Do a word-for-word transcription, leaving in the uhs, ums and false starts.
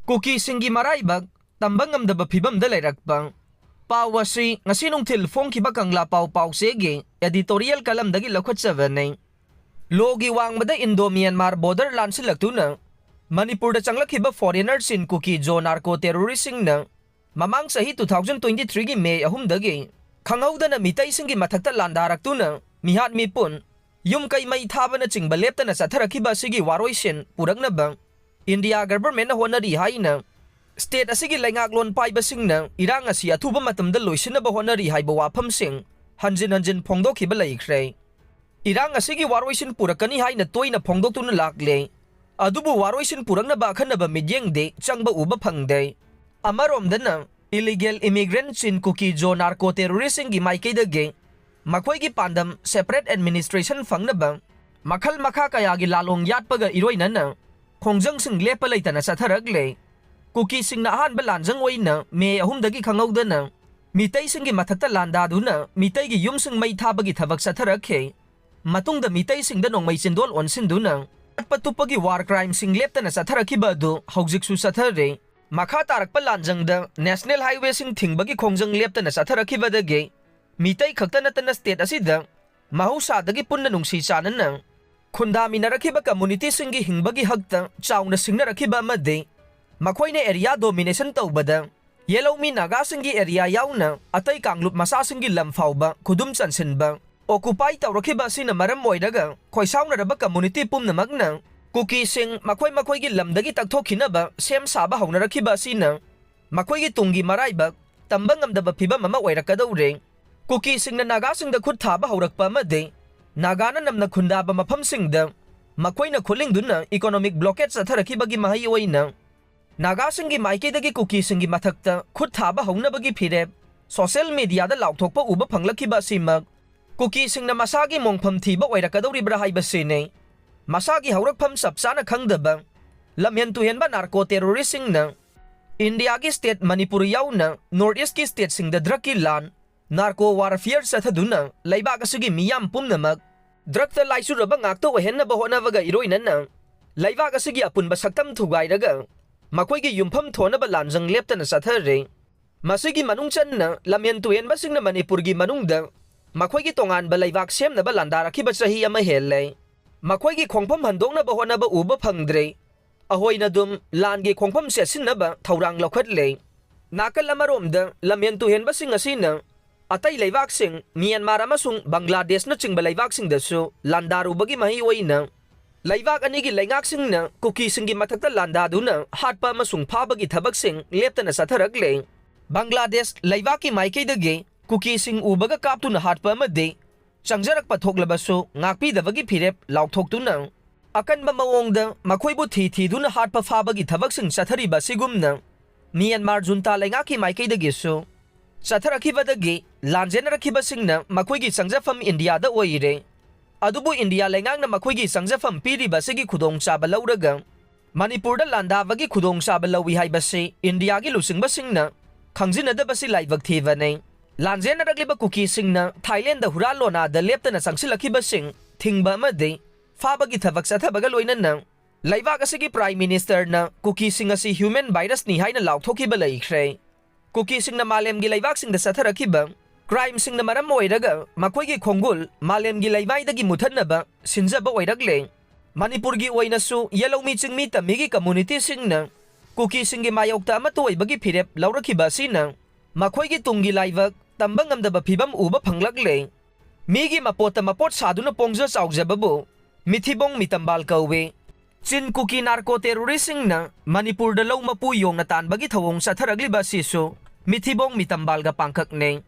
ꯀꯨꯀꯤꯁꯤꯡꯒꯤ ꯃꯔꯥꯏꯕꯛ ꯇꯝꯕ ꯉꯝꯗꯕ ꯐꯤꯕꯝꯗ ꯂꯩꯔꯛꯄ꯫ ꯄꯥꯎ ꯑꯁꯤ ꯉꯁꯤ ꯅꯨꯡꯊꯤꯜ ꯐꯣꯡꯈꯤꯕ ꯀꯪꯂꯥ ꯄꯥꯎ ꯄꯥꯎꯆꯦꯒꯤ editorial columnꯗꯒꯤ ꯂꯧꯈꯠꯆꯕꯅꯤ꯫ ꯂꯣꯒꯤ ꯋꯥꯡꯃꯗ Indo Myanmar border ꯂꯥꯟꯁꯤꯜꯂꯛꯇꯨꯅ ꯃꯅꯤꯄꯨꯔꯗ ꯆꯪꯂꯛꯈꯤꯕ foreigner ꯆꯤꯟ ꯀꯨꯀꯤ ꯖꯣ narco terroristꯁꯤꯡꯅ ꯃꯃꯥꯡ ꯆꯍꯤ two thousand twenty threeꯒꯤ May ꯑꯍꯨꯝꯗꯒꯤ ꯈꯪꯍꯧꯗꯅ ꯃꯤꯇꯩꯁꯤꯡꯒꯤ ꯃꯊꯛꯇ ꯂꯥꯟꯗꯥꯔꯛꯇꯨꯅ ꯃꯤꯍꯥꯠ ꯃꯤꯄꯨꯟ, ꯌꯨꯝ ꯀꯩ ꯃꯩ ꯊꯥꯕꯅꯆꯤꯡꯕ ꯂꯦꯞꯇꯅ ꯆꯠꯊꯔꯛꯈꯤꯕ ꯑꯁꯤꯒꯤ ꯋꯥꯔꯣꯏꯁꯤꯟ ꯄꯨꯔꯛꯅꯕ India governmentꯅ ꯍꯣꯠꯅꯔꯤ ꯍꯥꯏꯅ state ꯑꯁꯤꯒꯤ ꯂꯩꯉꯥꯛꯂꯣꯟ ꯄꯥꯏꯕꯁꯤꯡꯅ ꯏꯔꯥꯡ ꯑꯁꯤ ꯑꯊꯨꯕ ꯃꯇꯝꯗ ꯂꯣꯏꯁꯤꯟꯅꯕ ꯍꯣꯠꯅꯔꯤ ꯍꯥꯏꯕ ꯋꯥꯐꯝꯁꯤꯡ ꯍꯟꯖꯤꯟ ꯍꯟꯖꯤꯟ ꯐꯣꯡꯗꯣꯛꯈꯤꯕ ꯂꯩꯈ꯭ꯔꯦ꯫ ꯏꯔꯥꯡ ꯑꯁꯤꯒꯤ ꯋꯥꯔꯣꯏꯁꯤꯟ ꯄꯨꯔꯛꯀꯅꯤ ꯍꯥꯏꯅ ꯇꯣꯏꯅ ꯐꯣꯡꯗꯣꯛꯇꯨꯅ ꯂꯥꯛꯂꯦ꯫ ꯑꯗꯨꯕꯨ ꯋꯥꯔꯣꯏꯁꯤꯟ ꯄꯨꯔꯛꯅꯕ ꯑꯈꯟꯅꯕ ꯃꯤꯠꯌꯦꯡꯗꯤ ꯆꯪꯕ ꯎꯕ ꯐꯪꯗꯦ꯫ ꯑꯃꯔꯣꯝꯗꯅ, illegal immigrant ꯆꯤꯟ ꯀꯨꯀꯤ ꯖꯣ narco terroristꯁꯤꯡꯒꯤ ꯃꯥꯏꯀꯩꯗꯒꯤ ꯃꯈꯣꯏꯒꯤ ꯄꯥꯟꯗꯝ separate administration ꯐꯪꯅꯕ ꯃꯈꯜ ꯃꯈꯥ ꯀꯌꯥꯒꯤ ꯂꯥꯂꯣꯡ ꯌꯥꯠꯄꯒ ꯏꯔꯣꯏꯅꯅ ꯈꯣꯡꯖꯪꯁꯤꯡ ꯂꯦꯞꯄ ꯂꯩꯇꯅ ꯆꯠꯊꯔꯛꯂꯦ꯫ ꯀꯨꯀꯤꯁꯤꯡꯅ ꯑꯍꯥꯟꯕ ꯂꯥꯟꯖꯪ ꯑꯣꯏꯅ May ꯑꯍꯨꯝꯗꯒꯤ ꯈꯪꯍꯧꯗꯅ ꯃꯤꯇꯩꯁꯤꯡꯒꯤ ꯃꯊꯛꯇ ꯂꯥꯟꯗꯥꯗꯨꯅ ꯃꯤꯇꯩꯒꯤ ꯌꯨꯝꯁꯤꯡ ꯃꯩ ꯊꯥꯕꯒꯤ ꯊꯕꯛ ꯆꯠꯊꯔꯛꯈꯤ꯫ ꯃꯇꯨꯡꯗ ꯃꯤꯇꯩꯁꯤꯡꯗ ꯅꯣꯡꯃꯩ ꯆꯤꯟꯗꯣꯜ ꯑꯣꯟꯁꯤꯟꯗꯨꯅ ꯀꯠꯄ ꯇꯨꯞꯄꯒꯤ war crimeꯁꯤꯡ ꯂꯦꯞꯇꯅ ꯆꯠꯊꯔꯛꯈꯤꯕ ꯑꯗꯨ ꯍꯧꯖꯤꯛꯁꯨ ꯆꯠꯊꯔꯤ꯫ ꯃꯈꯥ ꯇꯥꯔꯛꯄ ꯂꯥꯟꯖꯪꯗ national highwayꯁꯤꯡ ꯊꯤꯡꯕꯒꯤ ꯈꯣꯡꯖꯪ ꯂꯦꯞꯇꯅ ꯆꯠꯊꯔꯛꯈꯤꯕꯗꯒꯤ ꯃꯤꯇꯩ ꯈꯛꯇ ꯅꯠꯇꯅ state ꯑꯁꯤꯗ ꯃꯍꯧꯁꯥꯗꯒꯤ ꯄꯨꯟꯅ ꯅꯨꯡꯁꯤ ꯆꯥꯟꯅꯅ ꯈꯨꯟꯗꯥꯃꯤꯟꯅꯔꯛꯈꯤꯕ communityꯁꯤꯡꯒꯤ ꯍꯤꯡꯕꯒꯤ ꯍꯛꯇ ꯆꯥꯎꯅ ꯁꯤꯡꯅꯔꯛꯈꯤꯕ ꯑꯃꯗꯤ ꯃꯈꯣꯏꯅ area domination ꯇꯧꯕꯗ ꯌꯦꯜꯍꯧꯃꯤ ꯅꯥꯒꯥꯁꯤꯡꯒꯤ area ꯌꯥꯎꯅ ꯑꯇꯩ ꯀꯥꯡꯂꯨꯞ ꯃꯆꯥꯁꯤꯡꯒꯤ ꯂꯝ ꯐꯥꯎꯕ ꯈꯨꯗꯨꯝ ꯆꯟꯁꯤꯟꯕ, occupy ꯇꯧꯔꯛꯈꯤꯕ ꯑꯁꯤꯅ ꯃꯔꯝ ꯑꯣꯏꯔꯒ ꯈꯣꯏꯁꯥꯎꯅꯔꯕ community ꯄꯨꯝꯅꯃꯛꯅ ꯀꯨꯀꯤꯁꯤꯡ ꯃꯈꯣꯏ ꯃꯈꯣꯏꯒꯤ ꯂꯝꯗꯒꯤ ꯇꯛꯊꯣꯛꯈꯤꯅꯕ ꯁꯦꯝ ꯁꯥꯕ ꯍꯧꯅꯔꯛꯈꯤꯕ ꯑꯁꯤꯅ ꯃꯈꯣꯏꯒꯤ ꯇꯨꯡꯒꯤ ꯃꯔꯥꯏꯕꯛ ꯇꯝꯕ ꯉꯝꯗꯕ ꯐꯤꯕꯝ ꯑꯃ ꯑꯣꯏꯔꯛꯀꯗꯧꯔꯦ꯫ ꯀꯨꯀꯤꯁꯤꯡꯅ ꯅꯥꯒꯥꯁꯤꯡꯗ ꯈꯨꯠ ꯊꯥꯕ ꯍꯧꯔꯛꯄ ꯑꯃꯗꯤ ꯅꯥꯒꯥꯅ ꯅꯝꯅ ꯈꯨꯟꯗꯥꯕ ꯃꯐꯝꯁꯤꯡꯗ ꯃꯈꯣꯏꯅ ꯈꯨꯠꯂꯤꯡꯗꯨꯅ economic blockade ꯆꯠꯊꯔꯛꯈꯤꯕꯒꯤ ꯃꯍꯩ ꯑꯣꯏꯅ ꯅꯥꯒꯥꯁꯤꯡꯒꯤ ꯃꯥꯏꯀꯩꯗꯒꯤ ꯀꯨꯀꯤꯁꯤꯡꯒꯤ ꯃꯊꯛꯇ ꯈꯨꯠ ꯊꯥꯕ ꯍꯧꯅꯕꯒꯤ ꯐꯤꯔꯦꯞ social mediaꯗ ꯂꯥꯎꯊꯣꯛꯄ ꯎꯕ ꯐꯪꯂꯛꯈꯤꯕ ꯑꯁꯤꯃꯛ ꯀꯨꯀꯤꯁꯤꯡꯅ ꯃꯁꯥꯒꯤ ꯃꯣꯡꯐꯝ ꯊꯤꯕ ꯑꯣꯏꯔꯛꯀꯗꯧꯔꯤꯕ꯭ꯔꯥ ꯍꯥꯏꯕꯁꯤꯅꯤ꯫ ꯃꯁꯥꯒꯤ ꯍꯧꯔꯛꯐꯝ ꯆꯞ ꯆꯥꯅ ꯈꯪꯗꯕ ꯂꯝꯍꯦꯟ ꯇꯨꯍꯦꯟꯕ narco terroristꯁꯤꯡꯅ ꯏꯟꯗꯤꯌꯥꯒꯤ state ꯃꯅꯤꯄꯨꯔ ꯌꯥꯎꯅ North Eastꯀꯤ stateꯁꯤꯡꯗ drugꯀꯤ ꯂꯥꯟ, narco warfare ꯆꯠꯊꯗꯨꯅ ꯂꯩꯕꯥꯛ ꯑꯁꯤꯒꯤ ꯃꯤꯌꯥꯝ ꯄꯨꯝꯅꯃꯛ drugꯇ ꯂꯥꯏꯆꯨꯔꯕ ꯉꯥꯛꯇ ꯑꯣꯏꯍꯟꯅꯕ ꯍꯣꯠꯅꯕꯒ ꯏꯔꯣꯏꯅꯅ ꯂꯩꯕꯥꯛ ꯑꯁꯤꯒꯤ ꯑꯄꯨꯟꯕ ꯁꯛꯇꯝ ꯊꯨꯒꯥꯏꯔꯒ ꯃꯈꯣꯏꯒꯤ ꯌꯨꯝꯐꯝ ꯊꯣꯟꯅꯕ ꯂꯥꯟꯖꯪ ꯂꯦꯞꯇꯅ ꯆꯠꯊꯔꯤ꯫ ꯃꯁꯤꯒꯤ ꯃꯅꯨꯡ ꯆꯟꯅ ꯂꯝꯍꯦꯟ ꯇꯨꯍꯦꯟꯕꯁꯤꯡꯅ ꯃꯅꯤꯄꯨꯔꯒꯤ ꯃꯅꯨꯡꯗ ꯃꯈꯣꯏꯒꯤ ꯇꯣꯉꯥꯟꯕ ꯂꯩꯕꯥꯛ ꯁꯦꯝꯅꯕ ꯂꯥꯟꯗꯥꯔꯛꯈꯤꯕ ꯆꯍꯤ ꯑꯃ ꯍꯦꯜꯂꯦ꯫ ꯃꯈꯣꯏꯒꯤ ꯈꯣꯡꯐꯝ ꯍꯟꯗꯣꯛꯅꯕ ꯍꯣꯠꯅꯕ ꯎꯕ ꯐꯪꯗ꯭ꯔꯦ꯫ ꯑꯍꯣꯏꯅ ꯑꯗꯨꯝ ꯂꯥꯟꯒꯤ ꯈꯣꯡꯐꯝ ꯆꯦꯠꯁꯤꯟꯅꯕ ꯊꯧꯔꯥꯡ ꯂꯧꯈꯠꯂꯦ꯫ ꯅꯥꯀꯜ ꯑꯃꯔꯣꯝꯗ ꯂꯝꯍꯦꯟ ꯇꯨꯍꯦꯟꯕꯁꯤꯡ ꯑꯁꯤꯅ ꯑꯇꯩ ꯂꯩꯕꯥꯛꯁꯤꯡ, ꯃ꯭ꯌꯥꯟꯃꯥꯔ ꯑꯃꯁꯨꯡ ꯕꯪꯒ꯭ꯂꯥꯗꯦꯁꯅꯆꯤꯡꯕ ꯂꯩꯕꯥꯛꯁꯤꯡꯗꯁꯨ ꯂꯥꯟꯗꯥꯔꯨꯕꯒꯤ ꯃꯍꯩ ꯑꯣꯏꯅ ꯂꯩꯕꯥꯛ ꯑꯅꯤꯒꯤ ꯂꯩꯉꯥꯛꯁꯤꯡꯅ ꯀꯨꯀꯤꯁꯤꯡꯒꯤ ꯃꯊꯛꯇ ꯂꯥꯟꯗꯥꯗꯨꯅ ꯍꯥꯠꯄ ꯑꯃꯁꯨꯡ ꯐꯥꯕꯒꯤ ꯊꯕꯛꯁꯤꯡ ꯂꯦꯞꯇꯅ ꯆꯠꯊꯔꯛꯂꯦ꯫ ꯕꯪꯒ꯭ꯂꯥꯗꯦꯁ ꯂꯩꯕꯥꯛꯀꯤ ꯃꯥꯏꯀꯩꯗꯒꯤ ꯀꯨꯀꯤꯁꯤꯡ ꯎꯕꯒ ꯀꯥꯞꯇꯨꯅ ꯍꯥꯠꯄ ꯑꯃꯗꯤ ꯆꯪꯖꯔꯛꯄ ꯊꯣꯛꯂꯕꯁꯨ ꯉꯥꯛꯄꯤꯗꯕꯒꯤ ꯐꯤꯔꯦꯞ ꯂꯥꯎꯊꯣꯛꯇꯨꯅ ꯑꯀꯟꯕ ꯃꯑꯣꯡꯗ ꯃꯈꯣꯏꯕꯨ ꯊꯤ ꯊꯤꯗꯨꯅ ꯍꯥꯠꯄ ꯐꯥꯕꯒꯤ ꯊꯕꯛꯁꯤꯡ ꯆꯠꯊꯔꯤꯕ ꯑꯁꯤꯒꯨꯝꯅ ꯃ꯭ꯌꯥꯟꯃꯥꯔ ꯖꯨꯟꯇꯥ ꯂꯩꯉꯥꯛꯀꯤ ꯃꯥꯏꯀꯩꯗꯒꯤꯁꯨ ꯆꯠꯊꯔꯛꯈꯤꯕꯗꯒꯤ ꯂꯥꯟꯖꯦꯟꯅꯔꯛꯈꯤꯕꯁꯤꯡꯅ ꯃꯈꯣꯏꯒꯤ ꯆꯪꯖꯐꯝ ꯏꯟꯗꯤꯌꯥꯗ ꯑꯣꯏꯔꯦ꯫ ꯑꯗꯨꯕꯨ ꯏꯟꯗꯤꯌꯥ ꯂꯩꯉꯥꯛꯅ ꯃꯈꯣꯏꯒꯤ ꯆꯪꯖꯐꯝ ꯄꯤꯔꯤꯕ ꯑꯁꯤꯒꯤ ꯈꯨꯗꯣꯡꯆꯥꯕ ꯂꯧꯔꯒ ꯃꯅꯤꯄꯨꯔꯗ ꯂꯥꯟꯗꯥꯕꯒꯤ ꯈꯨꯗꯣꯡꯆꯥꯕ ꯂꯧꯏ ꯍꯥꯏꯕꯁꯤ ꯏꯟꯗꯤꯌꯥꯒꯤ ꯂꯨꯆꯤꯡꯕꯁꯤꯡꯅ ꯈꯪꯖꯤꯟꯅꯗꯕꯁꯤ ꯂꯥꯏꯕꯛ ꯊꯤꯕꯅꯤ꯫ ꯂꯥꯟꯖꯦꯟꯅꯔꯛꯂꯤꯕ ꯀꯨꯀꯤꯁꯤꯡꯅ ꯊꯥꯏꯂꯦꯟꯗ ꯍꯨꯔꯥꯜꯂꯣꯅꯥꯗ ꯂꯦꯞꯇꯅ ꯆꯪꯁꯤꯜꯂꯛꯈꯤꯕꯁꯤꯡ ꯊꯤꯡꯕ ꯑꯃꯗꯤ ꯐꯥꯕꯒꯤ ꯊꯕꯛ ꯆꯠꯊꯕꯒ ꯂꯣꯏꯅꯅ ꯂꯩꯕꯥꯛ ꯑꯁꯤꯒꯤ ꯄ꯭ꯔꯥꯏꯝ ꯃꯤꯅꯤꯁꯇꯔꯅ ꯀꯨꯀꯤꯁꯤꯡ ꯑꯁꯤ ꯍ꯭ꯌꯨꯃꯦꯟ ꯚꯥꯏꯔꯁꯅꯤ ꯍꯥꯏꯅ ꯂꯥꯎꯊꯣꯛꯈꯤꯕ ꯂꯩꯈ꯭ꯔꯦ꯫ ꯀꯨꯀꯤꯁꯤꯡꯅ ꯃꯥꯂꯦꯝꯒꯤ ꯂꯩꯕꯥꯛꯁꯤꯡꯗ ꯆꯠꯊꯔꯛꯈꯤꯕ ꯀ꯭ꯔꯥꯏꯝꯁꯤꯡꯅ ꯃꯔꯝ ꯑꯣꯏꯔꯒ ꯃꯈꯣꯏꯒꯤ ꯈꯣꯡꯒꯨꯜ ꯃꯥꯂꯦꯝꯒꯤ ꯂꯩꯃꯥꯏꯗꯒꯤ ꯃꯨꯊꯠꯅꯕ ꯁꯤꯟꯖꯕ ꯑꯣꯏꯔꯛꯂꯦ꯫ ꯃꯅꯤꯄꯨꯔꯒꯤ ꯑꯣꯏꯅꯁꯨ ꯌꯦꯂꯧꯃꯤ ꯆꯤꯡꯃꯤ ꯇꯝꯃꯤꯒꯤ ꯀꯝꯃꯨꯅꯤꯇꯤꯁꯤꯡꯅ ꯀꯨꯀꯤꯁꯤꯡꯒꯤ ꯃꯥꯌꯣꯛꯇ ꯑꯃꯠꯇ ꯑꯣꯏꯕꯒꯤ ꯐꯤꯔꯦꯞ ꯂꯧꯔꯛꯈꯤꯕ ꯑꯁꯤꯅ ꯃꯈꯣꯏꯒꯤ ꯇꯨꯡꯒꯤ ꯂꯥꯏꯕꯛ ꯇꯝꯕ ꯉꯝꯗꯕ ꯐꯤꯕꯝ ꯎꯕ ꯐꯪꯂꯛꯂꯦ꯫ ꯃꯤꯒꯤ ꯃꯄꯣꯠꯇ ꯃꯄꯣꯠ ꯁꯥꯗꯨꯅ ꯄꯣꯡꯖ ꯆꯥꯎꯖꯕꯕꯨ ꯃꯤꯊꯤꯕꯣꯡ ꯃꯤꯇꯝꯕꯥꯜ ꯀꯧꯏ꯫ ꯆꯤꯟ ꯀꯨꯀꯤ ꯅꯥꯔꯀꯣ ꯇꯦꯔꯣꯔꯤꯁꯁꯤꯡꯅ ꯃꯅꯤꯄꯨꯔꯗ ꯂꯧ ꯃꯄꯨ ꯌꯣꯡꯅ ꯇꯥꯟꯕꯒꯤ ꯊꯧꯑꯣꯡ ꯆꯠꯊꯔꯛꯂꯤꯕ ꯑꯁꯤꯁꯨ ꯃꯤꯊꯤꯕꯣꯡ ꯃꯤꯇꯝꯕꯥꯜꯒ ꯄꯥꯡꯈꯛꯅꯩ꯫